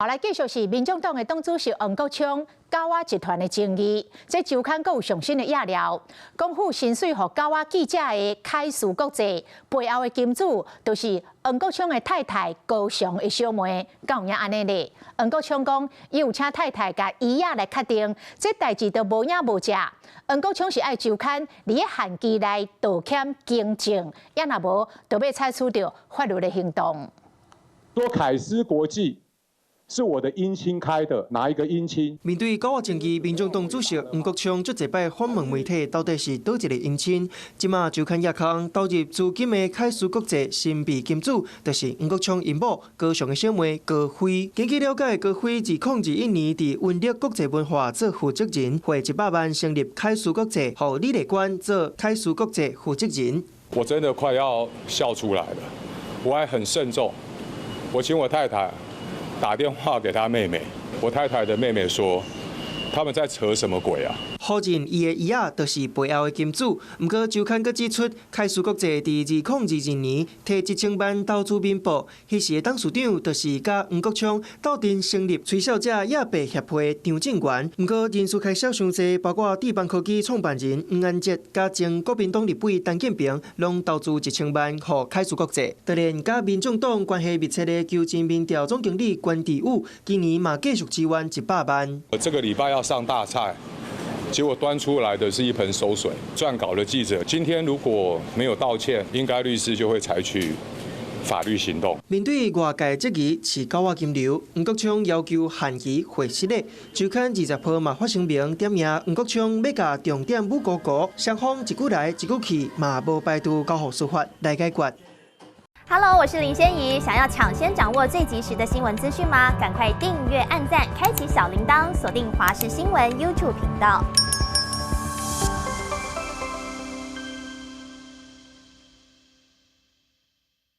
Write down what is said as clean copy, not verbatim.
好，來繼續是民眾黨的黨主席黃國昌九蛙集團的爭議，這週刊閣有上新的資料，講付薪水予九蛙記者的凱思國際背後的金主，就是黃國昌的太太高雄的小妹，敢有影按呢咧？黃國昌講，伊有請太太共醫藥來確定，這代誌都無影無跡。黃國昌是愛週刊佇咧限期內道歉更正，也若無，就欲採取著法律的行動。說凱思國際是我的姻親開的，哪一個姻親？面對九蛙爭議，民眾黨主席黃國昌足濟擺反問媒體，到底是佗一個姻親？這馬週刊亞康投入資金的凱思國際神秘金主，就是黃國昌𪜶某高雄的小妹高飛。根據了解，高飛2021年佇文力國際文化做負責人，匯100萬成立凱思國際，予李麗娟做凱思國際負責人。我真的快要笑出來了，我還很慎重，我請我太太打電話給他妹妹，我太太的妹妹說，他們在扯什麼鬼啊？否認伊的姨仔就是背後的金主，毋過週刊閣指出，凱思國際佇2022年提1000萬投資民報，彼時的董事長就是佮黃國昌鬥陣成立吹哨者亞伯協會張正元。毋過人事開銷傷濟，包括智邦科技創辦人黃安哲、佮前國民黨立委陳建平，攏投資1000萬予凱思國際。當然，佮民眾黨關係密切的求真民調總經理關智武，今年嘛繼續支援100萬。我這個禮拜要上大菜。結果端出來的是一盆餿水。撰稿的記者今天如果沒有道歉，應該律師就會採取法律行動。面對外界質疑是九蛙金流，黃國昌要求限期回失禮。週刊20號嘛發聲明點名黃國昌欲共重點武姑姑，雙方一句來一句去，嘛無排除交予司法來解決。 Hello，我是林仙怡。想要搶先掌握最及時的新聞資訊嗎？趕快訂閱、按讚、開啟小鈴鐺，鎖定華視新聞 YouTube 頻道。